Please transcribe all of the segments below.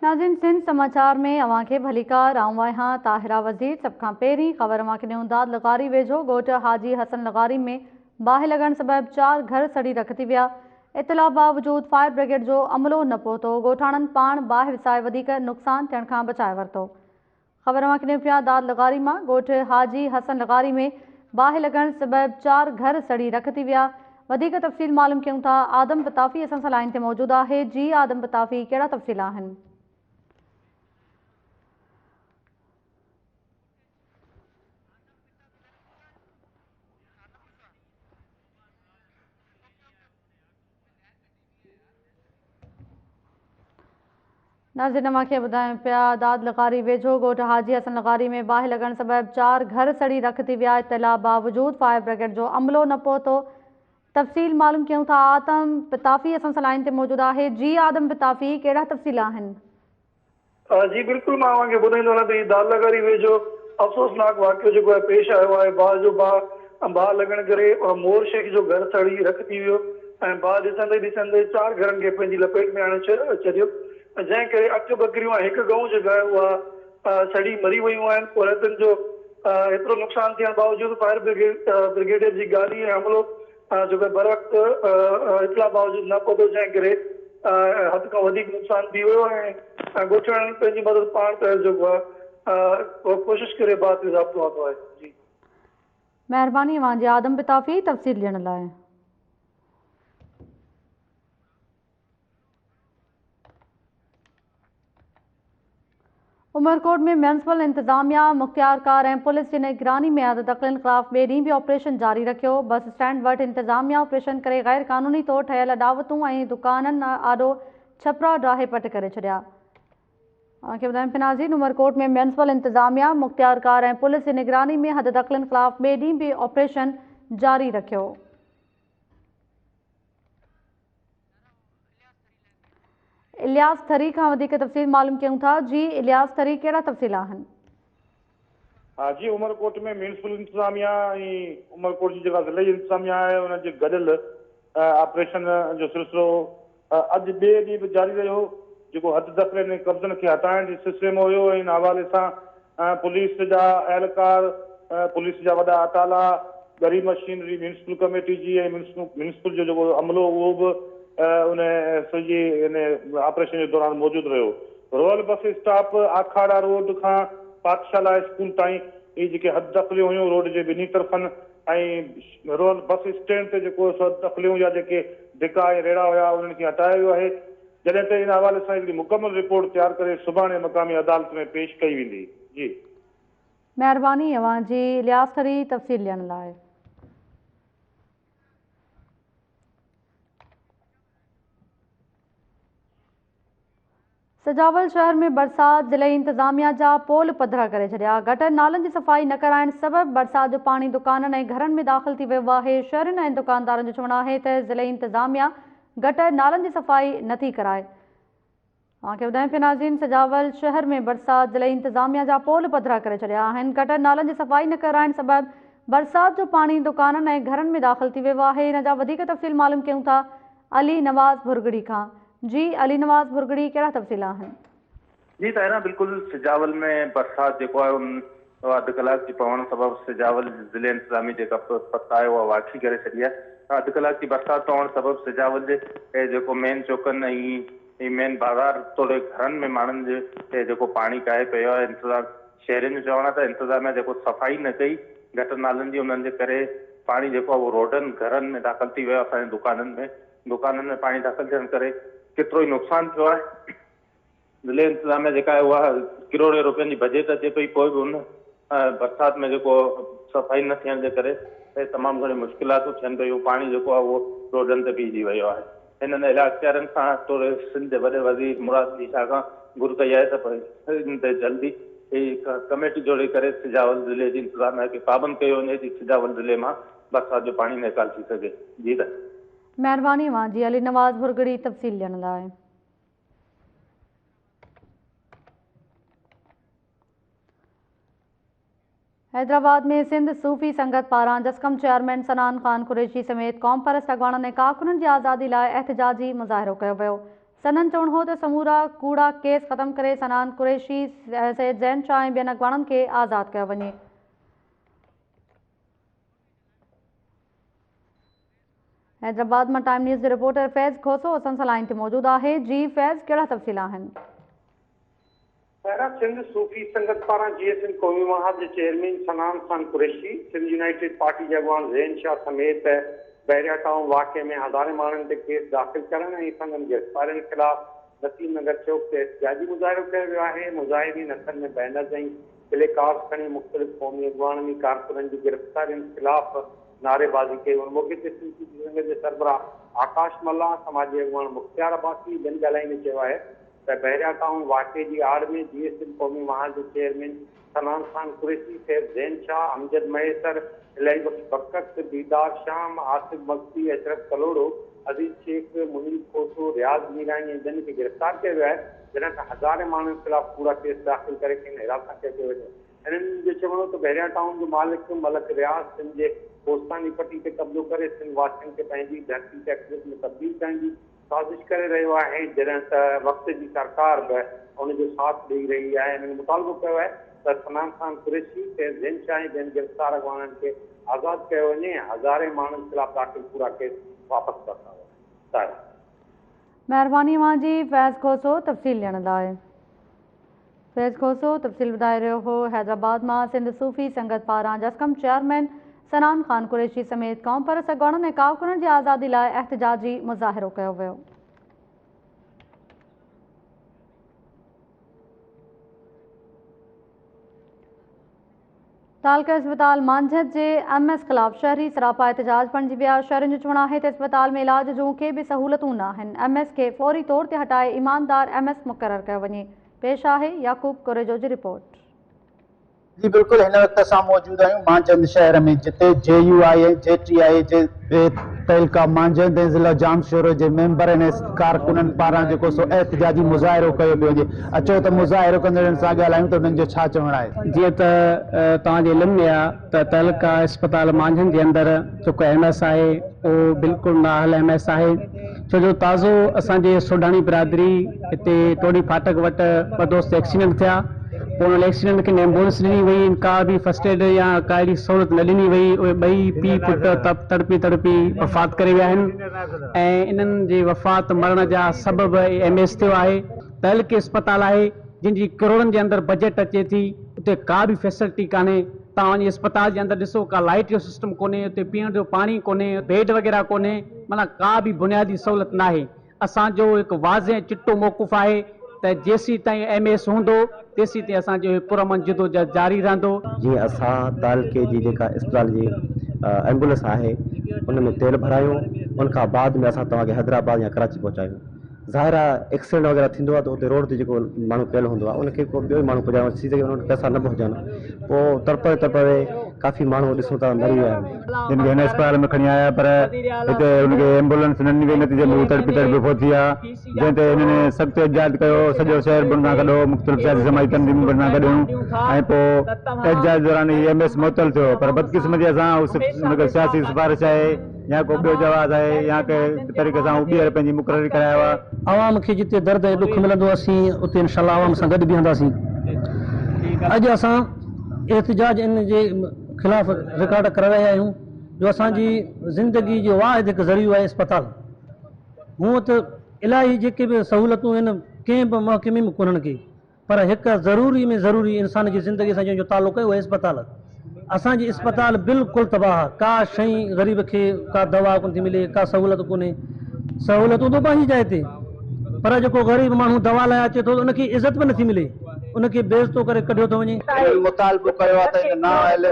ناظرين سنڌ سماچار ۾ اوهان کي ڀليڪار آئون آهيان طاهره وزير سڀ کان پهرين خبر اوهان کي ڏيون داد لغاري ويجهو ڳوٺ حاجي حسن لغاري ۾ باهه لڳڻ سبب چار گهر سڙي رک ٿي ويا اطلاع باوجود فائر برگيڊ جو عملو نه پهتو ڳوٺاڻن پاڻ باهه وسائي وڌيڪ نقصان ٿيڻ کان بچائي ورتو خبر اوهان کي ڏيون پيا داد لغاري مان ڳوٺ حاجي حسن لغاري ۾ باهه لڳڻ سبب چار گهر سڙي رک ٿي ويا وڌيڪ تفصيل معلوم ڪيون ٿا آدم پتافي اسان سان لائين تي موجود آهي جي آدم پتافي ڪهڙا تفصيل آهن. ناظرين اوهان کي ٻڌايون پيا داد لغاري ويجهو ڳوٺ حاجي حسن لغاري ۾ باهه لڳڻ سبب چار گهر سڙي رک ٿي ويا اطلاع باوجود فائر برگيڊ جو عملو نه پهتو تفصيل معلوم ڪيون ٿا آدم پتافي اسان سان لائين تي موجود آهي جي آدم پتافي ڪهڙا تفصيل آهن. جي بلڪل مان اوهان کي ٻڌائيندو هلان ته هي دال لغاري ويجهو افسوسناڪ واقعو جيڪو آهي پيش آيو آهي باهه جو باهه باهه لڳڻ ڪري مور شيخ جو گهر سڙي رک ٿي ويو ۽ باهه ڏسندي ڏسندي چار گهرن کي پنهنجي لپيٽ ۾ آڻي ڇڏيو جنهن ڪري اٺ ٻڪريون ۽ هڪ ڳئون جيڪا آهي اها سڙي مري ويون آهن پورهيتن جو ايترو نقصان ٿيڻ باوجود فائر برگيڊ جي گاڏي ۽ عملو جيڪو بروقت اطلاع باوجود نه پهتو جنهن ڪري حد کان وڌيڪ نقصان ٿي ويو ۽ ڳوٺاڻن پنهنجي مدد پاڻ تحت جيڪو آهي ڪوشش ڪري باهه تي ضابطو آندو آهي جي. مهرباني اوهان جي آدم پتافي تفصيل ڏيڻ لاء. عمرڪوٽ ۾ ميونسپل انتظاميا، مختيارڪار ۽ پوليس جي نگراني ۾ حد دخلين خلاف ٻئي ڏينهن به آپريشن جاري رکيو، بس اسٽينڊ وٽ انتظاميا آپريشن ڪري غير قانوني طور ٺهيل اڏاوتون ۽ دڪانن آڏو ڇپرا ڊاهي پٽ ڪري ڇڏيا. اوهان کي ٻڌايون پيا عمرڪوٽ ۾ ميونسپل انتظاميا، مختيارڪار ۽ پوليس جي نگراني ۾ حد دخلين خلاف ٻئي ڏينهن به آپريشن جاري رکيو. الياس ٿري کان وڌيڪ تفصيل معلوم ڪيون ٿا جي الياس ٿري ڪهڙا تفصيل آهن. ها جي عمرڪوٽ ۾ ميونسپل انتظاميا ۽ عمرڪوٽ جي جيڪا ضلعي انتظاميا آهي انهن جي گڏيل آپريشن جو سلسلو اڄ ٻئي ڏينهن به جاري رهيو جيڪو حد دخلين ۽ قبضن کي هٽائڻ جي سلسلي ۾ هيو ۽ ان حوالي سان پوليس جا اهلڪار، پوليس جا وڏا اٽالا، ڳري مشينري ميونسپل ڪميٽي جي ۽ ميونسپل جو جيڪو عملو اهو به ان سڄي ان آپريشن جي دوران موجود رهيو. Royal bus stop Akhara road کان پاٺشالا اسڪول تائين اهي جيڪي حد دخليون هيون روڊ جي ٻنهي طرفن ۽ روئل بس اسٽينڊ تي جيڪو سو حد دخليون يا جيڪي ڌڪا ۽ ريڙها هيا انهن کي هٽايو ويو آهي. جڏهن ته ان حوالي سان هڪڙي مڪمل رپورٽ تيار ڪري سڀاڻي مقامي عدالت ۾ پيش ڪئي ويندي. جي. مهرباني اوهان جي الياس ٿري تفصيل ڏيڻ لاء. سجاول شهر ۾ برسات ضلعي انتظاميا جا پول پڌرا ڪري ڇڏيا، گٽر نالن جي صفائي نه ڪرائڻ سبب برسات جو پاڻي دڪانن ۽ گهرن ۾ داخل ٿي ويو آهي، شهرين ۽ دڪاندارن جو چوڻ آهي ته ضلعي انتظاميا گٽر نالن جي صفائي نه ٿي ڪرائي. اوهان کي ٻڌايون پيا ناظرين سجاول شهر ۾ برسات ضلعي انتظاميا جا پول پڌرا ڪري ڇڏيا آهن، گٽر نالن جي صفائي نه ڪرائڻ سبب برسات جو پاڻي دڪانن ۽ گهرن ۾ داخل ٿي ويو آهي، ان جا وڌيڪ تفصيل معلوم ڪيون ٿا علي نواز ڀرڳڙي کان. جي علي نواز ڀرڳڙي ڪهڙا تفصيل آهن. جي طاهره بلڪل سجاول ۾ برسات جيڪو آهي ان اڌ ڪلاڪ جي پوڻ سبب سجاول ضلعي انتظامي جيڪا پت آهي اها واکي ڪري ڇڏي آهي اڌ ڪلاڪ جي برسات پوڻ سبب سجاول جي جيڪو مين چوڪن ۽ مين بازار توڙي گهرن ۾ ماڻهن جي جيڪو پاڻي ڪاهي پيو آهي انتظام شهرين جو چوڻ آهي ته انتظاميا جيڪو صفائي نه ڪئي گٽر نالن جي انهن جي ڪري پاڻي جيڪو آهي اهو روڊن گهرن ۾ داخل ٿي ويو آهي اسان جي دڪانن ۾ دڪانن ۾ پاڻي داخل ٿيڻ ڪري ڪيترو ئي نقصان ٿيو آهي ضلعي انتظاميا جيڪا آهي اها ڪروڙين روپين جي بجيٽ اچي پئي پوء به ان برسات ۾ جيڪو صفائي نه ٿيڻ جي ڪري تمام گهڻيون مشڪلاتون ٿين پيون پاڻي جيڪو آهي اهو روڊن تي بيهجي ويو آهي هنن علائقيارن کان توڙي سنڌ جي وڏي وزير مراد علي شاهه کان گهر ڪئي آهي ته ان تي جلدي هڪ ڪميٽي جوڙي ڪري سجاول ضلعي جي انتظاميا کي پابند ڪيو وڃي جي سجاول ضلعي مان برسات جو پاڻي نيڪال ٿي سگهي جي ته. مهرباني اوهان جي علي نواز ڀرڳڙي تفصيل ڏيڻ لاء. حيدرآباد ۾ سنڌ صوفي سنگت پاران جسقم چيئرمين صنعان خان قريشي سميت قومپرست اڳواڻن ۽ ڪارڪنن جي آزادي لاء احتجاجي مظاهرو ڪيو ويو. سندن چوڻ هو ته سمورا ڪوڙا ڪيس ختم ڪري صنعان قريشي، سيد زين شاهه ۽ ٻين اڳواڻن کي آزاد ڪيو وڃي. حيدرآباد مان ٽائيم نيوز جو رپورٽر فيض کوسو اسان سان لائين تي موجود آهي. جي فيض ڪهڙا تفصيل آهن؟ پهريان سنڌ صوفي سنگت پاران جيئي سنڌ قومي محاذ جي chairman Sanan Khan Qureshi, Sindh united party جي اڳواڻ زين شاهه سميت بحريا ٽائون واقعي ۾ هزارين ماڻهن تي ڪيس داخل ڪرڻ ۽ سندن گرفتارين خلاف نسيم نگر چوڪ تي احتجاجي مظاهرو ڪيو ويو آهي. مظاهرين هٿن ۾ بينرز ۽ پلي ڪارڊز کڻي مختلف قومي اڳواڻن ۽ ڪارڪنن جي گرفتارين خلاف نعريبازي ڪئي. ان موقعي تي سنڌ صوفي سنگت جي سربراهه آڪاش ملاح، سماجي اڳواڻ مختيار عباسي ۽ ٻين ڳالهائيندي چيو آهي ته بحريا ٽائون واقعي جي آڙ ۾ جيئي سنڌ قومي محاذ جي چيئرمين صنعان خان قريشي، سيد زين شاهه، امجد مهيسر، الاهي بخش بڪڪ، ديدار شام، آصف مگسي، اشرف ڪلهوڙو، عزيز شيخ، منيب کوسو، رياض ميراڻي ۽ ٻين کي گرفتار ڪيو ويو آهي، جڏهن ته هزارين ماڻهن خلاف ڪوڙا ڪيس داخل ڪري کين حراسان ڪيو پيو وڃي. هنن جو چوڻ هو ته بحريا ٽائون جو مالڪ ملڪ رياض سنڌ جي ڪوستاني پٽي تي قبضو ڪري سنڌ واسين کي پنهنجي ڌرتي تي اقليت ۾ تبديل ڪرڻ جي سازش ڪري رهيو آهي، جڏهن ته وقت جي سرڪار به ان جو ساٿ ڏئي رهي آهي. هنن مطالبو ڪيو آهي ته صنعان خان قريشي، سيد زين شاهه ۽ ٻين گرفتار اڳواڻن کي آزاد ڪيو وڃي ۽ هزارين ماڻهن خلاف داخل ڪوڙا ڪيس واپس ورتا وڃن. سائره. مهرباني اوهان جي فيض کوسو تفصيل ڏيڻ لاء. فيض کوسو تفصيل ٻڌائي رهيو هو. حيدرآباد مان سنڌ صوفي سنگت پاران جسقم چيئرمين صنعان خان قريشي سميت قومپرست اڳواڻن ۽ ڪارڪنن جي آزادي لاء احتجاجي مظاهرو ڪيو ويو. تعلقه اسپتال مانجهند جي ايم ايس خلاف شهري سراپا احتجاج بڻجي ويا، شهرين جو چوڻ آهي ته اسپتال ۾ علاج جون ڪي به سهولتون ناهن، ايم ايس کي فوري طور تي هٽائي ايماندار ايم ايس مقرر ڪيو وڃي، پيش آهي يعقوب ڪوريجو جي رپورٽ. جي بلڪل هن وقت اسان موجود آهيون مانجهند شهر ۾ جتي جي يو آء ۽ جي ٽي آء جي تعلقه مانجهند ۽ ضلع ڄامشورو جي ميمبرن ۽ ڪارڪنن پاران جيڪو سو احتجاجي مظاهرو ڪيو پيو وڃي. اچو ته مظاهرو ڪندڙن سان ڳالهايون ته انهن جو ڇا چوڻ آهي. جيئن ته توهان جي علم ۾ آ ته تعلقه اسپتال مانجهند جي اندر جيڪو ايم ايس آهي اهو بلڪل نااهل ايم ايس آهي ڇو جو تازو اسان جي سوڍاڻي برادري هتي ٽوڙي ڦاٽڪ وٽ ٻه دوست ايڪسيڊنٽ ٿيا پوء انهن ايڪسيڊنٽ کي ايمبولنس ڏني وئي ڪا به فرسٽ ايڊ يا ڪا اهڙي سهولت نه ڏني وئي اهي ٻئي پيء پٽ تڙپي تڙپي وفات ڪري ويا آهن ۽ انهن جي وفات مرڻ جا سبب ايم ايس ٿيو آهي. تعلقي اسپتال آهي جنهن جي ڪروڙن جي اندر بجيٽ اچي ٿي اتي ڪا به فيسلٽي ڪانهي توهان وڃي اسپتال جي اندر ڏسو ڪا لائيٽ جو سسٽم ڪونهي اتي پيئڻ جو پاڻي ڪونهي بيڊ وغيره ڪونهي معنيٰ ڪا به بنيادي سهولت ناهي اسان جو هڪ واضح ۽ چٽو موقف آهي ته جيسيتائين ايم ايس هوندو تيسيتائين اسان جو هي پرامن جدوجهد جاري رهندو. جيئن اسان تعلقي جي جيڪا اسپتال جي ايمبولنس آهي ان ۾ تيل ڀرايون ان کان بعد ۾ اسان توهان کي حيدرآباد يا ڪراچي پهچايون. ظاهر آهي ايڪسيڊنٽ وغيره ٿيندو آهي ته اتي روڊ تي جيڪو ماڻهو پيل هوندو آهي ان کي ڪو ٻيو ئي ماڻهو پڄائڻو ٿي سگهي ان وٽ پئسا نه به هجن پوء تڙپندي تڙپندي ڪافي ماڻهو ڏسون ٿا مري ويا آهن. جن کي هن اسپتال ۾ کڻي آيا پر هتي هن کي ايمبولنس نه ڏني وئي نتيجي ۾ هو تڙپي تڙپي فوت ٿي ويا جنهن تي هنن سخت احتجاج ڪيو سڄو شهر به ان سان گڏ هو مختلف سياسي سماجي تنظيمون به ان سان گڏ هيون ۽ پوء احتجاج دوران هي ايم ايس معطل ٿيو پر بدقسمتي سان هو سياسي سفارش آهي يا ڪو ٻيو جواز آهي يا ڪنهن طريقي سان هو ٻيهر پنهنجي مقرري ڪرايو آهي. عوام کي جتي درد ۽ ڏک ملندو اسين اتي انشاء الله عوام سان گڏ بيهنداسين. اڄ اسان احتجاج ان جي خلاف رڪارڊ ڪرائي رهيا آهيون جو اسان جي زندگي جو واحد هڪ ذريعو آهي اسپتال. هونء ته الاهي جيڪي به سهولتون آهن ڪنهن به محڪمي ۾ ڪونهن ڪي. پر هڪ ضروري ۾ ضروري انسان جي زندگي سان جنهن جو تعلق آهي اهو آهي اسپتال. اسان جي اسپتال بلڪل تباهه آهي ڪا شئي غريب کي ڪا دوا ڪونه ٿي ملي ڪا سهولت ڪونهي. سهولتون ته پنهنجي جاء تي پر جيڪو غريب ماڻهو دوا لاء اچي ٿو ته ان کي عزت به نٿي ملي ان کي بي عزتو ڪري ڪڍيو ٿو وڃي. هنن مطالبو ڪيو آهي ته هن نااهل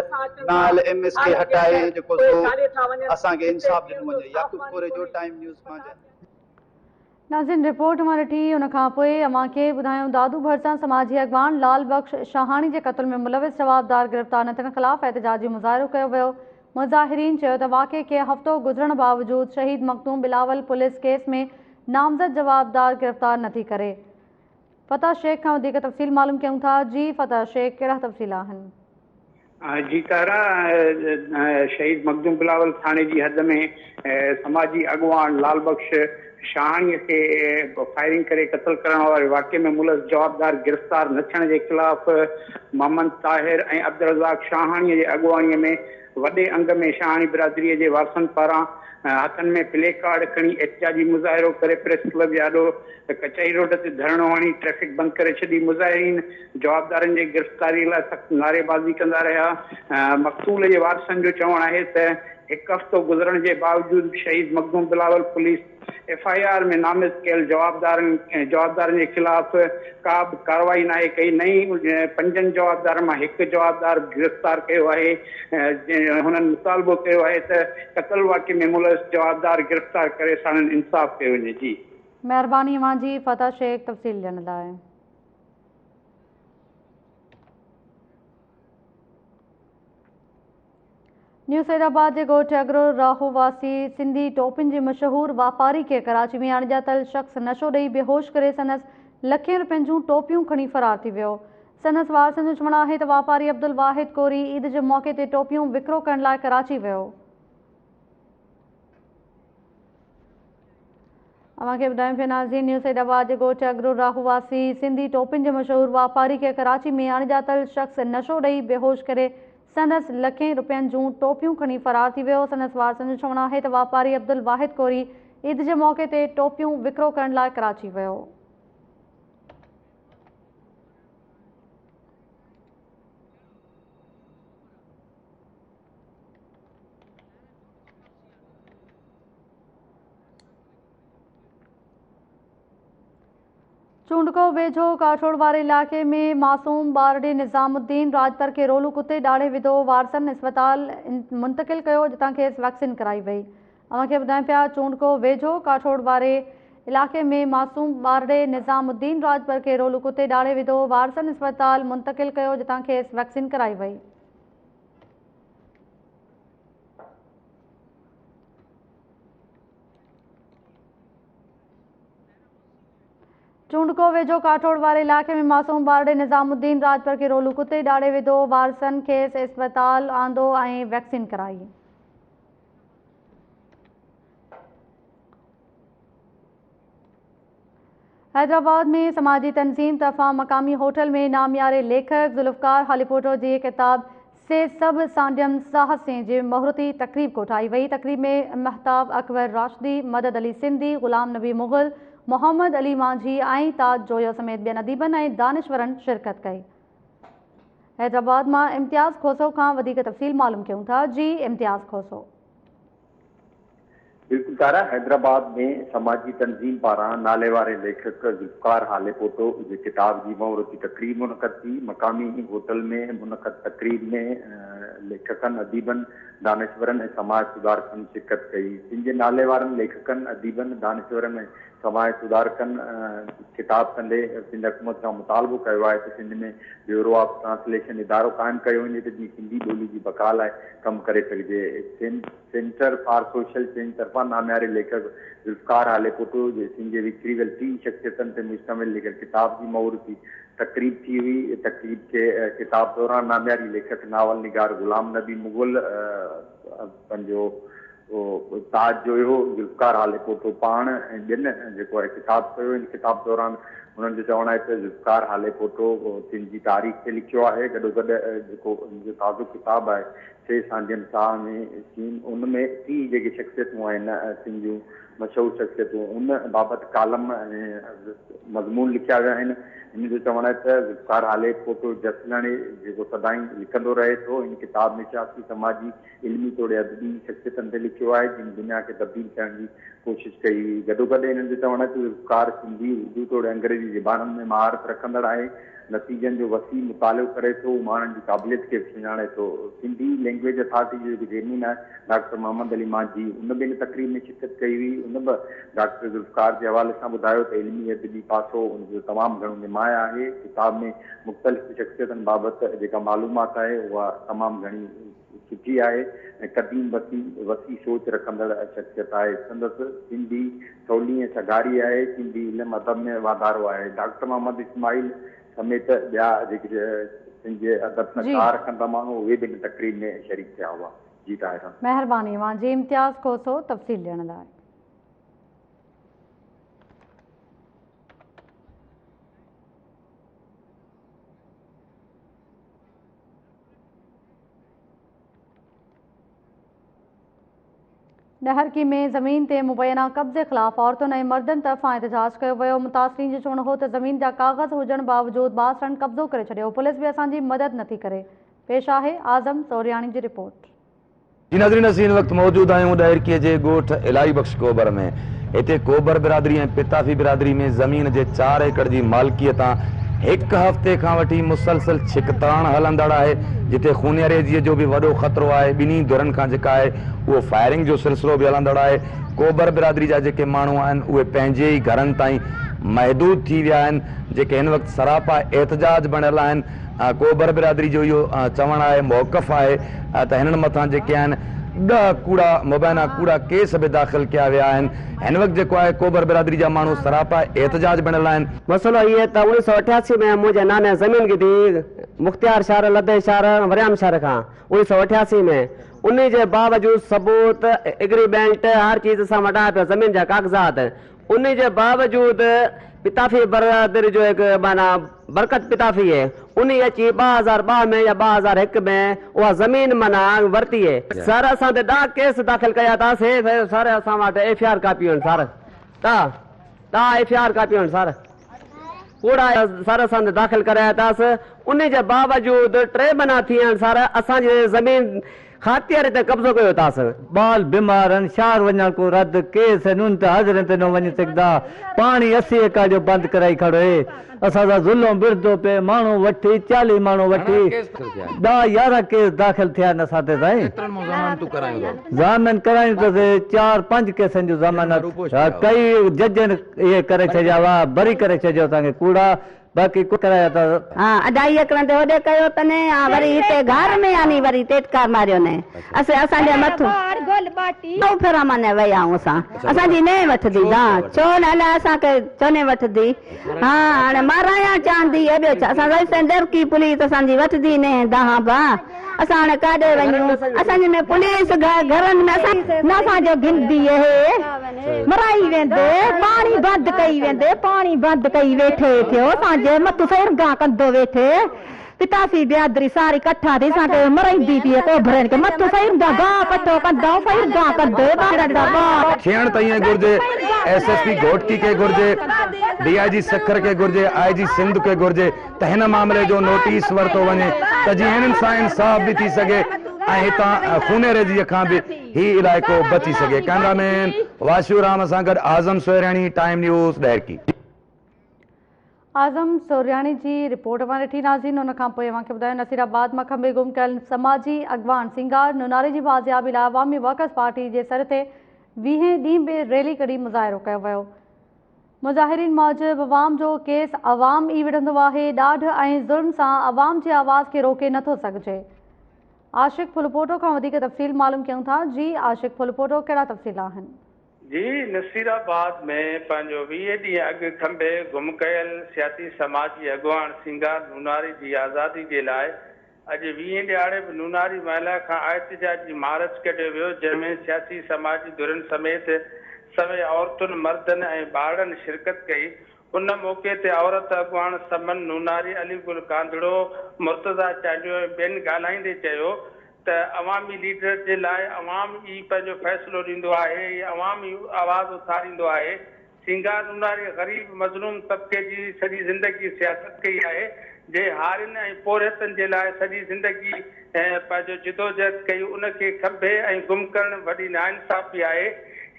نااهل ايم ايس کي هٽائي جيڪو سو اسان کي انصاف ڏنو وڃي. يعقوب ڪوريجو، ٽائيم نيوز، مانجهند. ناظرين رپورٽ اوهان ڏٺي ان کان پوء اوهان کي ٻڌايون دادو ڀرسان سماجي اڳواڻ لال بخش شاهاڻي جي قتل ۾ ملوث جوابدار گرفتار نه ٿيڻ خلاف احتجاجي مظاهرو ڪيو ويو مظاهرين چيو ته واقعي کي هفتو گذرڻ باوجود شهيد مخدوم بلاول پوليس ڪيس ۾ نامزد جوابدار گرفتار نه ٿي ڪري فتح شيخ کان وڌيڪ تفصيل معلوم ڪيون ٿا جي فتح شيخ ڪهڙا تفصيل آهن. جي طرح شهيد مخدوم بلاول ٿاڻي جي حد ۾ سماجي اڳواڻ لال بخش شاهاڻي کي فائرنگ ڪري قتل ڪرڻ واري واقعي ۾ ملوث جوابدار گرفتار نه ٿيڻ جي خلاف محمد طاهر ۽ عبدالرزاق شاهاڻي جي اڳواڻي ۾ وڏي انگ ۾ شاهاڻي برادري جي وارثن پاران هٿن ۾ پلي ڪارڊ کڻي احتجاجي مظاهرو ڪري پريس ڪلب جي آڏو ڪچهري روڊ تي ڌرڻو هڻي ٽريفڪ بند ڪري ڇڏي. مظاهرين جوابدارن جي گرفتاري لاء سخت نعريبازي ڪندا رهيا. مقتول جي وارثن جو چوڻ آهي ته هڪ هفتو گذرڻ جي باوجود به شهيد Makhdoom Bilawal police F I R ۾ نامزد ڪيل جوابدارن جوابدارن جي خلاف ڪا به ڪارروائي ناهي ڪئي نه ئي پنجن جوابدارن مان هڪ جوابدار به گرفتار ڪيو آهي. هنن مطالبو ڪيو آهي ته قتل واقعي ۾ ملوث جوابدار گرفتار ڪري ساڻن انصاف ڪيو وڃي. جي. مهرباني اوهان جي فتح شيخ تفصيل ڏيڻ لاء. نيو سيدآباد جي ڳوٺ اگرو راهو واسي سنڌي ٽوپين جي مشهور واپاري کي ڪراچي ۾ اڻڄاتل شخص نشو ڏئي بيهوش ڪري سندس لکين روپين جون ٽوپيون کڻي فرار ٿي ويو. سندس وارثن جو چوڻ آهي ته واپاري عبدالواحد ڪوري عيد جي موقعي تي ٽوپيون وڪرو ڪرڻ لاء ڪراچي ويو. اوهان کي ٻڌايون پيا ناظرين نيو سيد آباد جي ڳوٺ اگرو راهو واسي سنڌي ٽوپين جي مشهور واپاري کي ڪراچي ۾ اڻڄاتل شخص نشو ڏئي بيهوش ڪري سندس لکين روپين جون ٽوپيون کڻي فرار ٿي ويو. سندس وارثن جو چوڻ آهي ته واپاري عبدالواحد ڪوري عيد جي موقعي تي ٽوپيون وڪرو ڪرڻ لاء ڪراچي ويو. چونڊڪو ويجهو ڪاٺوڙ واري علائقي ۾ معصوم ٻارڙي نظام الدين راڄپر کي رولو ڪتي ڏاڙهي وڌو، وارثن اسپتال منتقل ڪيو جتان کيس ويڪسين ڪرائي وئي. اوهان کي ٻڌايون پيا چونڊڪو ويجهو ڪاٺوڙ واري علائقي ۾ معصوم ٻارڙي نظام الدين راڄپر کي رولو ڪتي ڏاڙهي وڌو، وارثن اسپتال منتقل ڪيو جتان کيس ويڪسين ڪرائي وئي. چونڊڪو ويجهو ڪاٺوڙ واري علائقي ۾ معصوم ٻارڙي نظام الدين راڄپر کي رولو ڪتي ڏاڙهي وڌو، وارثن کيس اسپتال آندو ۽ ويڪسين ڪرائي. حيدرآباد ۾ سماجي تنظيم طرفان مقامي هوٽل ۾ نامياري ليکڪ ذوالفقار هاليپوٽو جي ڪتاب سي سڀ سانڍيم ساهه سين جي مهورتي تقريب ڪوٺائي وئي. تقريب ۾ مهتاب اڪبر راشدي، مدد علي سنڌي، غلام نبي مغل، محمد علي مانجهي ۽ تاج جويو سميت ٻين اديبن ۽ دانشورن شرڪت ڪئي. حيدرآباد مان امتياز کوسو کان وڌيڪ تفصيل معلوم ڪيون ٿا. جي امتياز کوسو. بلڪل تارا، حيدرآباد ۾ سماجي تنظيم پاران ناليواري ليکڪ ذوالفقار هاليپوٽو جي ڪتاب جي مهورتي تقريب منعقد ٿي. مقامي هوٽل ۾ منعقد تقريب ۾ ليکڪن، اديبن، دانشورن ۽ سماج سڌارڪن شرڪت ڪئي. سنڌ جي ناليوارن ليکڪن، اديبن، دانشورن ۽ سماج سڌارڪن خطاب ڪندي سنڌ حڪومت کان مطالبو ڪيو آهي ته سنڌ ۾ بيورو آف ٽرانسليشن ادارو قائم ڪيو وڃي ته جيئن سنڌي ٻولي جي بقا لاء ڪم ڪري سگهجي. سينٽر فار سوشل چينج طرفان نامياري ليکڪ ذوالفقار هاليپوٽو جي سنڌ جي وکري ويل 30 شخصيتن تي مشتمل لکيل ڪتاب جي مهورتي تقريب ٿي هئي. تقريب کي خطاب دوران نامياري ليکڪ ناول نگار غلام نبي مغل پنهنجو تاج جويو، ذوالفقار هاليپوٽو پاڻ ۽ ٻين جيڪو آهي خطاب ڪيو. ان خطاب دوران هنن جو چوڻ آهي ته ذوالفقار هاليپوٽو سنڌ جي تاريخ تي لکيو آهي، گڏوگڏ جيڪو ان جو تازو ڪتاب آهي سي سانڍيم ساهه ۾ سين ان ۾ 30 جيڪي شخصيتون آهن سنڌ جون مشهور شخصيتون ان بابت ڪالم ۽ مضمون لکيا ويا آهن. هن جو چوڻ آهي ته ذوالفقار هاليپوٽو جسلاڻي جيڪو سدائين لکندو رهي ٿو، هن ڪتاب ۾ سياسي، سماجي، علمي توڙي ادبي شخصيتن تي لکيو آهي، جن دنيا کي تبديل ڪرڻ جي ڪوشش ڪئي هئي. گڏوگڏ هنن جو چوڻ آهي ته ذوالفقار سنڌي، اردو توڙي انگريزي زبانن ۾ مهارت رکندڙ آهي. نتيجن جو وسيع مطالعو ڪري ٿو، هو ماڻهن جي قابليت کي به سڃاڻي ٿو. سنڌي لينگويج اٿارٽي جو جيڪو چيئرمين آهي ڊاڪٽر محمد علي مانجهي ان به هن تقريب ۾ شرڪت ڪئي هئي. ان به ڊاڪٽر ذوالفقار جي حوالي سان ٻڌايو ته علمي ادبي پاسو ان جو تمام گهڻو نمايان آهي. ڪتاب ۾ مختلف شخصيتن بابت جيڪا معلومات آهي اها تمام گهڻي سٺي آهي ۽ قديم وسيع وسيع سوچ رکندڙ شخصيت آهي. سندس سنڌي سولي ۽ سگهاري آهي. سنڌي علم ادب ۾ واڌارو آهي. ڊاڪٽر محمد اسماعيل سميت ٻيا جيڪي سنڌ جي ادب سان چاهه رکن ٿا ماڻهو اهي به هن تقريب ۾ شريڪ ٿيا هئا. جي طاهره. مهرباني اوهان جي امتياز کوسو تفصيل ڏيڻ لاء. ڏهرڪي ۾ زمين تي مبينا قبضي خلاف عورتن ۽ مردن طرفان احتجاج ڪيو ويو، متاثرين جو چوڻ هو ته زمين جا ڪاغذ هجڻ باوجود بااثرن قبضو ڪري ڇڏيو، پوليس به اسان جي مدد نٿي ڪري، پيش آهي اعظم سورياڻي جي رپورٽ. جي ناظرين اسين هن وقت موجود آهيون ڏهرڪي جي ڳوٺ الاهي بخش ڪوبر ۾. هتي ڪوبر برادري ۽ پتافي برادري ۾ زمين جي چار ايڪڙ جي مالڪيء تان هڪ هفتي کان وٺي مسلسل ڇڪتاڻ هلندڙ آهي، جتي خونريزيء جو به وڏو خطرو آهي، ٻنهي ڌرين کان جيڪا آهي اهو فائرنگ جو سلسلو به هلندڙ آهي، ڪوبر برادري جا جيڪي ماڻهو آهن اهي پنهنجي ئي گهرن تائين محدود ٿي ويا آهن، جيڪي هن وقت سراپا احتجاج بڻيل آهن، ڪوبر برادري جو اهو چوڻ آهي، موقف آهي ته هنن مٿان جيڪي آهن ڏهه ڪوڙا مبينا ڪوڙا ڪيس به داخل ڪيا ويا آهن، هن وقت جيڪو آهي ڪوبر برادري جا ماڻهو سراپا احتجاج بڻيل آهن. مسئلو هي ته 1988 ۾ منهنجي ناني زمين گڌي مختيار شهر، لڌي شهر، وريام شهر کان 1988 ۾ انهي جي باوجود ثبوت، اگريمينٽ، هر چيز اسان وٽ آهي پيو زمين جا ڪاغذات انهي جي باوجود پتافي برادري جو هڪ معنيٰ برڪت پتافي هي انهي اچي 2002 ۾ يا 2001 ۾ اها زمين معنيٰ ورتي هي. سر اسان تي ڏاه ڪيس داخل ڪيا اٿا سي سر اسان وٽ ايف I R ڪاپيون آهن سر ڏاه ڏاه ايف I R ڪاپيون آهن سر ڪوڙا سر اسان تي داخل ڪرايا اٿس انهي جي باوجود ٽي مهينا ٿي ويا آهن سر اسان جي زمين خاطياري تي قبضو ڪيو اٿس. ٻال بيمار هن شهر وڃڻ ڪو رد ڪيس هن ان ته حاضرين تي نه وڃي سگهندا پاڻي 80 ايڪڙ جو بند ڪرائي کڙو هي اسان سان ظلم وڙهندو پئي ماڻهو وٺي 40 ماڻهو وٺي 10 11 ڪيس داخل ٿيا آهن اسان تي سائين ضامن ڪرايون اٿس چار پنج ڪيسن جون ضمانت ڪئي ججن اهي ڪري ڇڏيا هئا بري ڪري ڇڏيو اسان کي ڪوڙا باقي ڪو ڪرايا ته. ها اڍائي ايڪڙن تي هوڏي ڪيو تني ها وري هتي گهر ۾ آني وري ٽيٽڪار ماريو ني اسي اسان جي مٿو نو ڦيرا معنيٰ ويا آهون اسان اسان جي ني وٺدي دان ڇو نه الاء اسان کي ڇو ني وٺدي ها هاڻي مارايان چاهندي هي ٻيو ڇا اسان رئيس ڏرڪي پوليس اسان جي وٺدي ني دانهن با اسان هاڻي ڪاڏي وڃون اسان جي ۾ پوليس گهرن ۾ اسان نه اسان جو گندي اهي مرائي ويندي پاڻي بند ڪئي ويندي پاڻي بند ڪئي ويٺي ٿيو اسان جي مٿو سيرگان ڪندو ويٺي پتافي بيادري ساري ڪٺا ٿي اسان کي مرائيندي پئي ڪوڀرين کي مٿو سيرگان گاهه پٺو ڪندائون سيرگان ڪندي ٻارڙا ٻار. ٿيڻ ته ائين گهرجي ايس ايس پي گهوٽڪي کي گهرجي ڊي I جي سکر کي گهرجي آء جي سنڌ کي گهرجي ته هن معاملي جو نوٽيس ورتو وڃي ته جيئن هنن سان انصاف به ٿي سگهي ۽ هتان خونريزيء کان به هي علائقو بچي سگهي. ڪئميرا مين واشو رام سان گڏ اعظم سورياڻي، ٽائيم نيوز، ڏهرڪي. اعظم سورياڻي جي رپورٽ اوهان ڏٺي ناظرين ان کان پوء اوهان کي ٻڌايون نصير آباد مان کنڀي گم ڪيل سماجي اڳواڻ سينگار نوناري جي بازيابي لاء عوامي ورڪرز پارٽي جي سر تي ويهين ڏينهن به ريلي ڪڍي مظاهرو ڪيو ويو. مظاهرين موجب عوام جو ڪيس عوام ئي وڙهندو آهي، ڏاڍ ۽ ظلم سان عوام جي آواز کي روڪي نٿو سگهجي. عاشق ڦلپوٽو کان وڌيڪ تفصيل معلوم ڪيون ٿا، جي عاشق ڦلپوٽو ڪهڙا تفصيل آهن؟ جي نصيرآباد ۾ پنهنجو 20 ڏينهن اڳ کنڀي گم ڪيل سياسي سماجي اڳواڻ سينگار نوناري جي آزادي جي لاء اڄ ويهين ڏهاڙي به نوناري محله کان احتجاجي مارچ ڪڍيو ويو، جنهن ۾ سياسي سماجي ڌرين سميت سوين عورتن، مردن ۽ ٻارڙن شرڪت ڪئي. ان موقعي تي عورت اڳواڻ سمن نوناري، علي گل ڪانڌڙو، مرتضيٰ چانڊيو ۽ ٻين ڳالهائيندي چيو ته عوامي ليڊر جي لاء عوام ئي پنهنجو فيصلو ڏيندو آهي ۽ عوام ئي آواز اٿاريندو آهي، سينگار نوناري غريب مظلوم طبقي جي سڄي زندگي سياست ڪئي آهي، جنهن هارين ۽ پورهيتن جي لاء سڄي زندگي پنهنجو جدوجهد ڪئي ان کي کنڀي ۽ گم ڪرڻ وڏي ناانصافي آهي.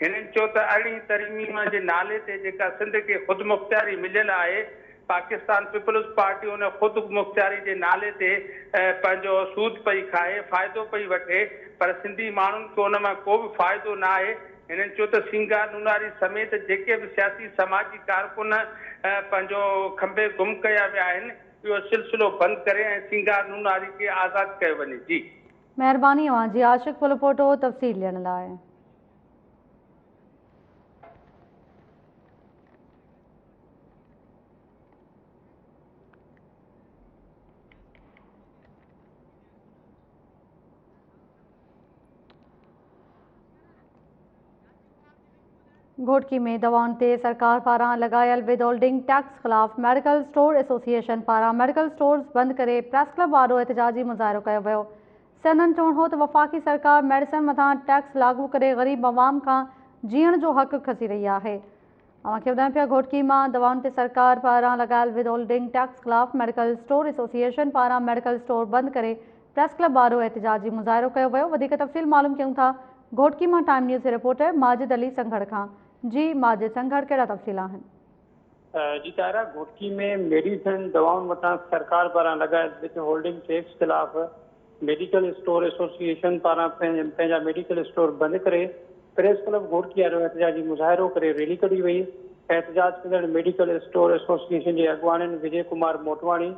هنن چيو ته ارڙهين ترميم جي نالي تي جيڪا سنڌ کي خودمختياري مليل آهي پاڪستان پيپلز پارٽي ان خودمختياري جي نالي تي پنهنجو سود پئي کائي، فائدو پئي وٺي پر سنڌي ماڻهن کي ان مان ڪو به فائدو ناهي. هنن چيو ته سينگار نوناري سميت جيڪي به سياسي سماجي ڪارڪن پنهنجو کنڀي گم ڪيا ويا آهن اهو سلسلو بند ڪري ۽ سينگار نوناري کي آزاد ڪيو وڃي. جي. مهرباني اوهان جي عاشق ڦلپوٽو تفصيل ڏيڻ لاء. گهوٽڪي ۾ دوائن تي سرڪار پاران لڳايل ود هولڊنگ ٽيڪس خلاف ميڊيڪل اسٽور ايسوسيئيشن پاران ميڊيڪل اسٽورز بند ڪري پريس ڪلب آڏو احتجاجي مظاهرو ڪيو ويو. سندن چوڻ هو ته وفاقي سرڪار ميڊيسن مٿان ٽيڪس لاڳو ڪري غريب عوام کان جيئڻ جو حق کسي رهي آهي. اوهان کي ٻڌايون پيا گهوٽڪي مان دوائن تي سرڪار پاران لڳايل ود هولڊنگ ٽيڪس خلاف ميڊيڪل اسٽور ايسوسيئيشن پاران ميڊيڪل اسٽور بند ڪري پريس ڪلب آڏو احتجاجي مظاهرو ڪيو ويو وڌيڪ تفصيل معلوم ڪيون ٿا گهوٽڪي مان ٽائيم نيوز جي رپورٽر ماجد علي سنگهڙ کان جي ماجد سنگهڙ ڪهڙا تفصيل آهن. جي طاهره گهوٽڪي ۾ ميڊيسن دوائن مٿان سرڪار پاران لڳايل ود هولڊنگ ٽيڪس خلاف ميڊيڪل اسٽور ايسوسيئيشن پاران پنهنجا ميڊيڪل اسٽور بند ڪري پريس ڪلب گهوٽڪي آڏو احتجاجي مظاهرو ڪري ريلي ڪڍي وئي احتجاج ڪندڙ ميڊيڪل اسٽور ايسوسيئيشن جي اڳواڻن وجي ڪمار موٽواڻي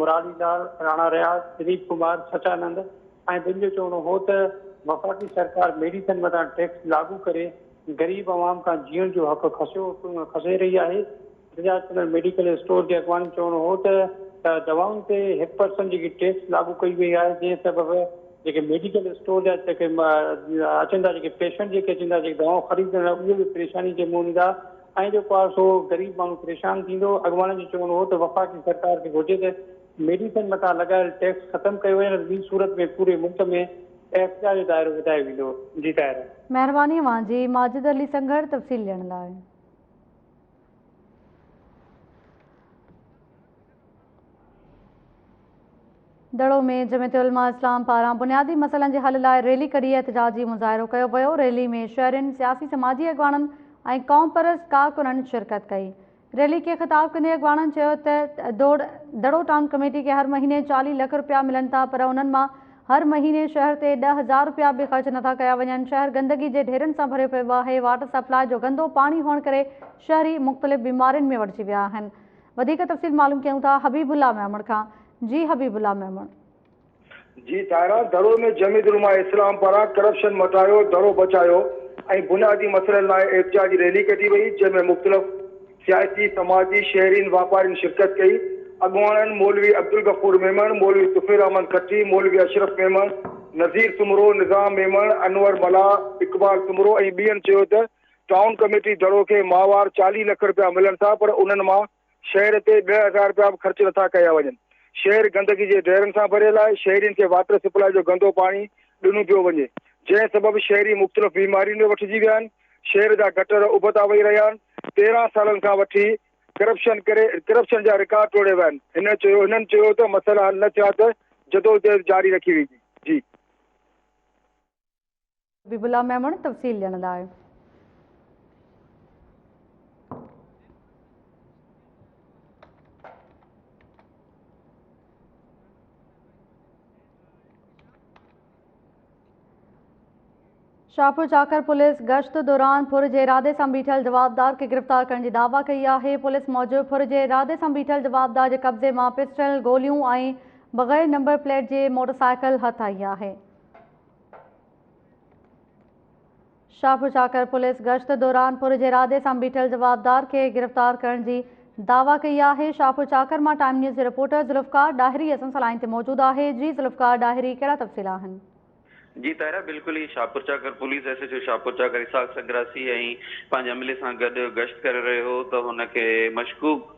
مرالي لال، راڻا رياض، دليپ ڪمار، سچانند ۽ ٻين جو چوڻ هو ته وفاقي سرڪار ميڊيسن مٿان ٽيڪس لاڳو ڪري غريب عوام کان جيئڻ جو حق کسيو کسي رهي آهي. احتجاج ڪندڙ ميڊيڪل اسٽور جي اڳواڻن چوڻ هو ته دوائن تي هڪ پرسنٽ جيڪي ٽيڪس لاڳو ڪئي وئي آهي جنهن سبب جيڪي ميڊيڪل اسٽور جا جيڪي اچن ٿا جيڪي پيشنٽ جيڪي اچن ٿا جيڪي دوائون خريد ڪرڻ لاء اهي به پريشاني کي منهن ڏيندا ۽ جيڪو آهي سو غريب ماڻهو پريشان ٿيندو. اڳواڻن جو چوڻ هو ته وفاقي سرڪار کي گهرجي ته ميڊيسن مٿان لڳايل ٽيڪس ختم ڪيو وڃي نه ته ٻي صورت ۾ پوري ملڪ ۾ احتجاج جو دائرو وڌايو ويندو. جي طاهره. مهرباني اوهان جي ماجد علي سنگهڙ تفصيل ڏيڻ لاء. دڙو ۾ جمعيت علماء اسلام پاران بنيادي مسئلن جي حل لاء ريلي ڪڍي احتجاجي مظاهرو ڪيو ويو، ريلي ۾ شهرين، سياسي سماجي اڳواڻن ۽ قومپرست ڪارڪنن شرڪت ڪئي. ريلي کي خطاب ڪندي اڳواڻن چيو ته دڙو ٽائون ڪميٽي کي هر مهيني 40 لک رپيا ملن ٿا پر انهن مان هر مهيني شهر تي 10,000 رپيا به خرچ نٿا ڪيا وڃن، شهر گندگي جي ڍيرن سان ڀريو پيو آهي، واٽر سپلاء جو گندو پاڻي هئڻ ڪري شهري مختلف بيمارين ۾ وٺجي ويا آهن. وڌيڪ تفصيل معلوم ڪيون ٿا حبيب الله ميمڻ کان جي حبيب الله ميمڻ. جي طاهره دڙو ۾ جمعيت علماء اسلام پاران ڪرپشن مٽايو دڙو بچايو ۽ بنيادي مسئلن لاء احتجاجي ريلي ڪڍي وئي جنهن ۾ مختلف سياسي سماجي شهرين واپارين شرڪت ڪئي اڳواڻن مولوي عبدالغفور ميمڻ مولوي طفيل احمد کٽي مولوي اشرف ميمڻ نذير سومرو نظام ميمڻ انور ملاح اقبال سومرو ۽ ٻين چيو ته ٽائون ڪميٽي دڙو کي ماهوار 40 لک رپيا ملن ٿا پر انهن مان شهر تي 10,000 رپيا به خرچ نٿا ڪيا وڃن. شهر گندگي جي ڍيرن سان ڀريل آهي، شهرين کي واٽر سپلاء جو گندو پاڻي ڏنو پيو وڃي، جنهن سبب شهري مختلف بيمارين ۾ وٺجي ويا آهن، شهر جا گٽر ابتا وهي رهيا آهن، 13 سالن کان وٺي ڪرپشن ڪري ڪرپشن جا رڪارڊ ٽوڙي ويا آهن، هن چيو هنن چيو ته مسئلا حل نه ٿيا ته جدوجهد جاري رکي ويندي. جي. حبيب الله ميمڻ تفصيل ڏيڻ لاء. شاهپور چاڪر پوليس گشت دوران ڦر جي ارادي سان بيٺل جوابدار کي گرفتار ڪرڻ جي دعويٰ ڪئي آهي. پوليس موجب ڦر جي ارادي سان بيٺل جوابدار جي قبضي مان پسٽل، گوليون ۽ بغير نمبر پليٽ جي موٽرسائيڪل هٿ آئي آهي. شاهپور چاڪر پوليس گشت دوران ڦر جي ارادي سان بيٺل جوابدار کي گرفتار ڪرڻ جي دعويٰ ڪئي آهي. شاهپور چاڪر مان ٽائيم نيوز جي رپورٽر ذوالفقار ڏاهري اسان سان لائين تي موجود آهي. جي ذوالفقار ڏاهري ڪهڙا تفصيل آهن؟ جي طاهره بلڪل ئي Shahpur Chakar police S H O Shahpur Chakar Ishaq Sangrasi ۽ پنهنجي عملي سان گڏ گشت ڪري رهيو هو ته هن کي مشڪوڪ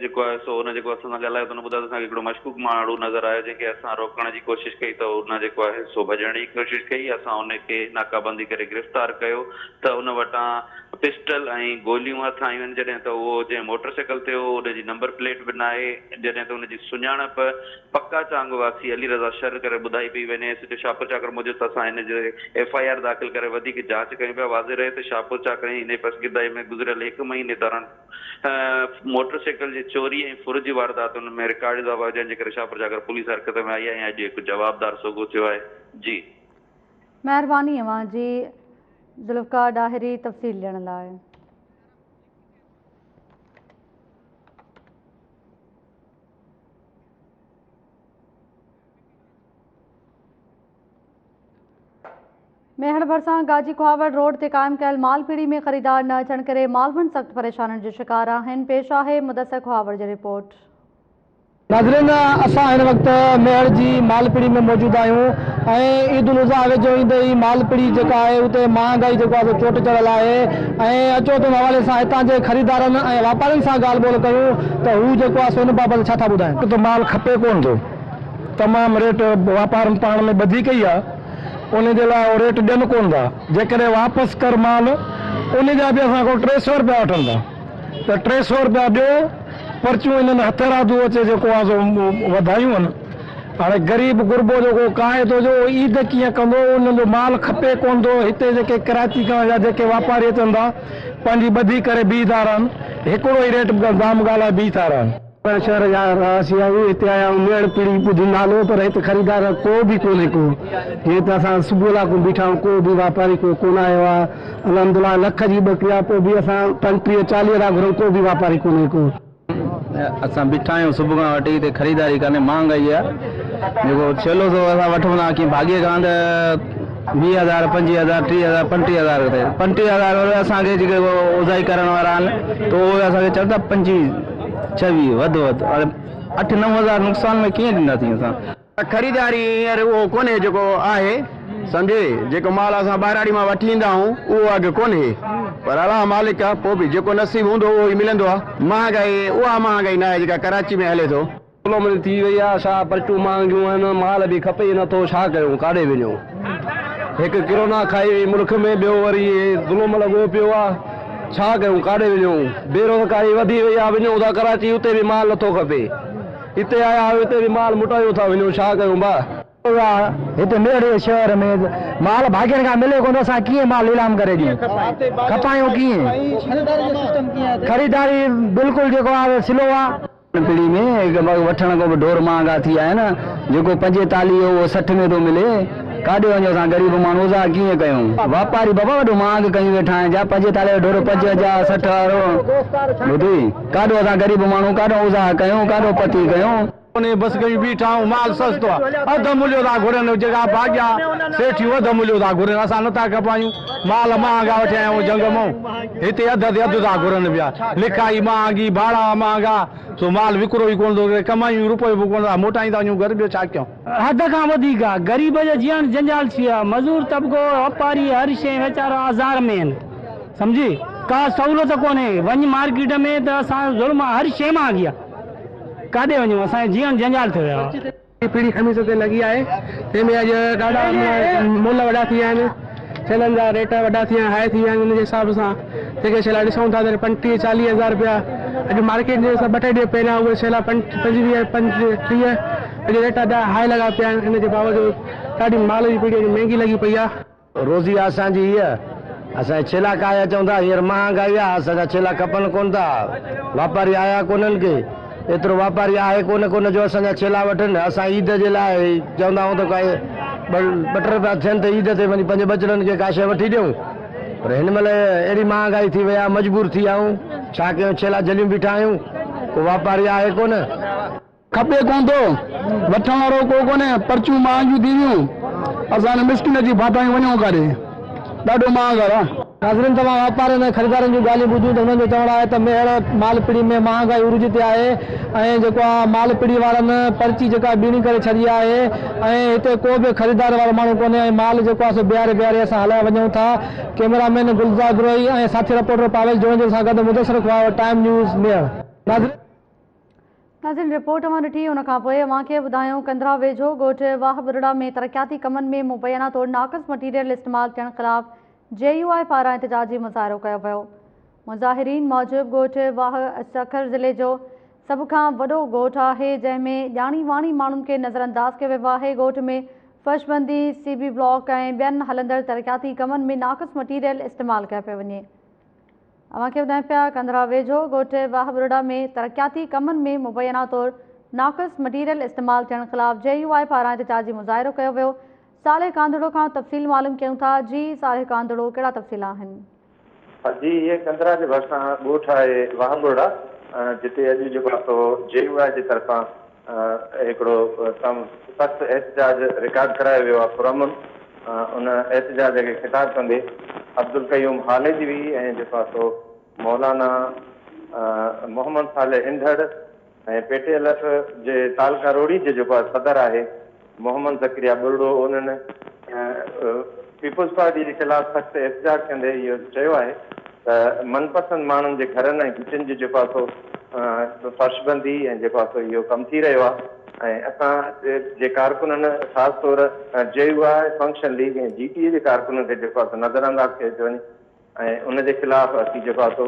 جيڪو آهي سو ان جيڪو اسان سان ڳالهايو ته ان ٻڌايو ته اسان کي هڪڙو مشڪوڪ ماڻهو نظر آيو جنهن کي اسان روڪڻ جي ڪوشش ڪئي ته ان جيڪو آهي سو ڀڄڻ جي ڪوشش ڪئي اسان ان کي ناڪابندي ڪري گرفتار ڪيو ته ان وٽان پسٽل ۽ گوليون هٿ آيون آهن جڏهن ته اهو جنهن موٽر سائيڪل تي هو ان جي نمبر پليٽ به ناهي جڏهن ته ان جي سڃاڻپ پڪا چانگ واسي علي رضا شر ڪري ٻڌائي پئي وڃي ايس ايچ او شاهپور چاڪر موجب ته اسان هن جي ايف I R داخل ڪري وڌيڪ جاچ ڪيون پيا واضح رهي ته شاهپور چاڪر ۽ انهي پسگردائي ۾ گذريل هڪ مهيني دوران موٽر سائيڪل جي چوري ۽ ڦر جي وارداتن ۾ رڪارڊ اضافو آهي جنهن جي ڪري شاهپور چاڪر پوليس حرڪت ۾ آئي آهي ۽ اڄ هڪ جوابدار سوگهو ٿيو آهي. جي. مهرباني اوهان جي ذوالفقار ڏاهري تفصيل ڏيڻ لاء. ميهڙ ڀرسان گاجي کهاوڙ روڊ تي قائم ڪيل مال پيڙي ۾ خريدار نه اچڻ ڪري مالوند سخت پريشانين جو شڪار آهن، پيش آهي مدثر کهاوڙ جي رپورٽ. ناظرين اسان هن وقت ميهڙ جي مال پيڙي ۾ موجود آهيون ۽ عيد الاضحيٰ ويجهو ايندي ئي مال پڙي جيڪا آهي اتي مهانگائي جيڪو آهي سو چوٽ چڙهيل آهي ۽ اچو ته ان حوالي سان هتان جي خريدارن ۽ واپارين سان ڳالهه ٻولهه ڪيون ته هو جيڪو آهي سو ان بابت ڇا ٿا ٻڌائين. ته مال کپي ڪونه ٿو تمام ريٽ واپارين پاڻ ۾ ٻڌي ڪئي آهي ان جي لاء اهو ريٽ ڏين ڪونه ٿا جيڪڏهن واپس ڪر مال ان جا به اسان کان 300 رپيا وٺن ٿا ته 300 رپيا ڏيو پرچيون انهن هٿرادو اچي جيڪو آهي سو وڌايون آهن. هاڻي غريب غربو جيڪو ڪاهي ٿو جو اهو عيد ڪيئن ڪندو انهن جو مال کپي ڪونه ٿو هتي جيڪي ڪراچي کان يا جيڪي واپاري اچن ٿا پنهنجي ٻڌي ڪري بيهي ٿا رهن هڪڙو ئي ريٽ دام ڳالهائي بيهي ٿا رهن. پاڻ شهر جا رهواسي آهيون هتي آيا آهيون ميهڙ پيڙهي ٻڌي نالو پر هت خريدار ڪو به ڪونهي ڪو جيئن ته اسان صبح لاڪون بيٺا آهيون ڪو به واپاري ڪو ڪونه آيو آهي الحمدلله لک جي ٻڪري آهي پوء به اسان 35 40 ٿا گهرون ڪو به واپاري ڪونهي ڪو. اسان بيٺا آهيون صبح کان وٺي هتي خريداري ڪانهي مهانگائي آهي جيڪو ڇيلو سو اسان وٺون ٿا ڪنهن ڀاڳي کان ته 20 هزار 25 هزار 30 هزار 35 هزار تي 35 هزار وري اسان کي جيڪي اوزائي ڪرڻ وارا آهن ته اهي اسان کي چون ٿا 25 26 وڌ وڌ هاڻي 8 9 هزار نقصان ۾ ڪيئن ڏينداسين اسان. خريداري هينئر اهو ڪونهي جيڪو آهي سمجهي جيڪو مال اسان ٻاهراڙي مان وٺي ايندا آهيون اهو اگهه ڪونهي پر الله مالڪ آ پوء به جيڪو نصيب هوندو اهو ئي ملندو آ مهانگائي اها مهانگائي ناهي جيڪا ڪراچي ۾ هلي ٿو. ظلم ٿي وئي آ ڇا پرچون مهانگيون آهن مال به کپي ئي نٿو ڇا ڪيون ڪاڏي وڃون هڪ ڪرونا کائي وئي ملڪ ۾ ٻيو وري هي ظلم لڳو پيو آ ڇا ڪيون ڪاڏي وڃون بيروزگاري وڌي وئي آ وڃون ٿا ڪراچي اتي به مال نٿو کپي. هتي آيا آهيون هتي به مال موٽايون ٿا وڃون ڇا ڪيون ڀاء. هتي ميهڙ جي شهر ۾ مال ڀاڳين کان ملي ڪونه اسان ڪيئن مال نيلام ڪري ڏيون کپايون ڪيئن خريداري بلڪل جيڪو آهي سلو آ. پڙي ۾ وٺڻ کان به ڍور مهانگا ٿي ويا آهن جيڪو 45 هو اهو 60 ۾ ٿو ملي ڪاڏي وڃون اسان غريب ماڻهو اوزار ڪيئن ڪيون واپاري بابا وڏو مهانگ ڪيون ويٺا آهن جا 45 جو ڍور 50 60 وارو ٻڌي. ڪاڏو اسان غريب ماڻهو ڪاڏو اوزار ڪيون ڪاڏو پتي ڪيون. انهي بس ڪيون بيٺا آهيون مال سستو آ اڌ مليو ٿا گهرن جيڪا ڀاڳيا سيٺيون اڌ مليو ٿا گهرن اسان نٿا کپايون مال مهانگا وٺي آيا آهيون جهنگ مئون هتي اڌ تي اڌ ٿا گهرن پيا لکائي مهانگي ڀاڙا مهانگا سو مال وڪرو ئي ڪونه ٿو ڪري ڪمايون روپيو به ڪونه ٿا موٽائيندا وڃون گهر ٻيو ڇا ڪيون. حد کان وڌيڪ آ غريب جو جيئڻ جنجال ٿي ويو آ مزور طبقو واپاري هر شئي ويچارا آزار ۾ آهن. سمجهي ڪا سهولت ڪونهي وڃ مارڪيٽ ۾ ته اسان جو ظلم آ هر شيء مهانگي آ ڪاڏي وڃون اسان جو جيئڻ جنجال ٿيو ويو آ. پيڙهي خميس تي لڳي آهي جنهن ۾ اڄ ڏاڍا ملهه وڏا ٿي ويا آهن ڇيلن جا ريٽ وڏا ٿي ويا هاء ٿي ويا آهن ان جي حساب سان جيڪي ڇيلا ڏسون ٿا ته 35 40 هزار رپيا اڄ مارڪيٽ جي حساب ٻه ٽي ڏينهن پهريان اهي ڇيلا 25 35 اڄ ريٽ ڏاڍا هاء لڳا پيا آهن ان جي باوجود ڏاڍي مال جي پيڙهي اڄ مهنگي لڳي پئي آهي. روزي آ اسان جي هيء، اسان جا ڇيلا ڪاهي اچون ٿا، هينئر مهانگائي آ، اسان جا ڇيلا کپن ڪونه ٿا، واپاري آيا ڪونهن ڪي، ايترو واپاري آهي ڪونه ڪونه جو اسان جا ڇيلا وٺن، اسان عيد جي لاء چوندا آهيون ته ڪائي ٻه ٽي رپيا ٿين ته عيد تي وڃي پنهنجي ٻچڙن کي ڪا شيء وٺي ڏيون، پر هن مهل اهڙي مهانگائي ٿي وئي آ، مجبور ٿي ويا آهيون، ڇا ڪيون ڇيلا جهليون بيٺا آهيون، ڪو واپاري آهي ڪونه. کپي ڪونه ٿو، وٺڻ وارو ڪو ڪونهي، پرچيون مهانگيون ٿي ويون، اسان هن مسڪين جي ڦاٿا آهيون، وڃون ڪاڏي، ڏاڍو مهانگ آهي. ناظرين توهان واپارين ۽ خريدارن جون ڳالهيون ٻڌيون ته هنن جو چوڻ آهي ته ميهڙ مال پڙي ۾ مهانگائي عروج تي آهي ۽ جيڪو آهي مال پڙي وارن پرچي جيڪا ٻيڻي ڪري ڇڏي آهي ۽ هتي ڪو به خريدار وارو ماڻهو ڪونهي ۽ مال جيڪو آهي سو بيهاري بيهاري اسان هلايا وڃون ٿا ڪئميرا مين گلزار بروهي ۽ ساٿي رپورٽر پاويل جوڻيجو سان گڏ مدثر خواهه ٽائيم نيوز ميهڙ. ناظرين رپورٽ اوهان ڏٺي ان کان پوء اوهان کي ٻڌايون ڪنڌرا ويجهو ڳوٺ واهه ٻرڙا ۾ ترقياتي ڪمن ۾ مبينا طور ناقص مٽيريل استعمال ٿيڻ خلاف جي يو آء پاران احتجاجي مظاهرو ڪيو ويو مظاهرين موجب ڳوٺ واهه سکر ضلعي جو سڀ کان وڏو ڳوٺ آهي جنهن ۾ ڄاڻي واڻي ماڻهن کي نظرانداز ڪيو ويو آهي ڳوٺ ۾ فرشبندي سي بي بلاڪ ۽ ٻين هلندڙ ترقياتي ڪمن ۾ ناقص مٽيريل استعمال ڪيو پيو وڃي. اوهان کي ٻڌايون پيا ڪنڌرا ويجهو ڳوٺ واهه ٻرڙا ۾ ترقياتي ڪمن ۾ مبينا طور ناقص مٽيريل استعمال ٿيڻ خلاف جي يو آء پاران احتجاجي مظاهرو ڪيو ويو صالح ڪانڌڙو کان تفصيل معلوم ڪيون ٿا جي صالح ڪانڌڙو ڪهڙا تفصيل آهن. جي هي ڪنڌرا جي ڀرسان ڳوٺ آهي واهه ٻرڙا جتي اڄ جيڪو آهي سو جي يو آء جي طرفان هڪڙو تمام سخت احتجاج رڪارڊ ڪرايو ويو آهي پرامن ان احتجاج کي خطاب ڪندي عبدالقيوم هاليجوي ۽ جيڪو آهي سو مولانا Muhammad Saleh Indhar ۽ P T L F جي تعلقه روهڙي جي جيڪو آهي صدر آهي محمد زڪريا ٻرڙو انهن پيپلز پارٽي جي خلاف سخت احتجاج ڪندي اهو چيو آهي ته من پسند ماڻهن جي گهرن ۽ گهٽين جي جيڪو آهي سو فرشبندي ۽ جيڪو آهي سو اهو ڪم ٿي رهيو آهي ۽ اسان جي ڪارڪنن خاص طور J U I, functional league ۽ G T اي جي ڪارڪنن کي جيڪو آهي سو نظرانداز ڪيو ٿو وڃي ۽ ان جي خلاف اسين جيڪو آهي سو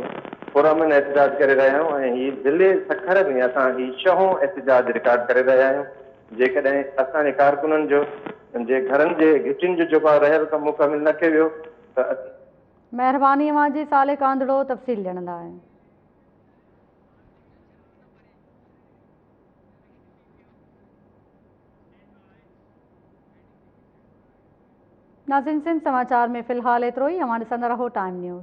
پرامن احتجاج ڪري رهيا آهيون ۽ هي ضلعي سکر ۾ اسان هي ڇهون احتجاج رڪارڊ ڪري رهيا آهيون جيڪڏهن اسان جي ڪارڪنن جو جي گهرن جي گهٽين جو جيڪو آهي رهيل ڪم مڪمل نه ڪيو ويو ته اسين. مهرباني اوهان جي صالح ڪانڌڙو تفصيل ڏيڻ لاء. ناظرين سنڌ سماچار ۾ في الحال ايترو ئي اوهان ڏسندا رهو ٽائيم نيوز.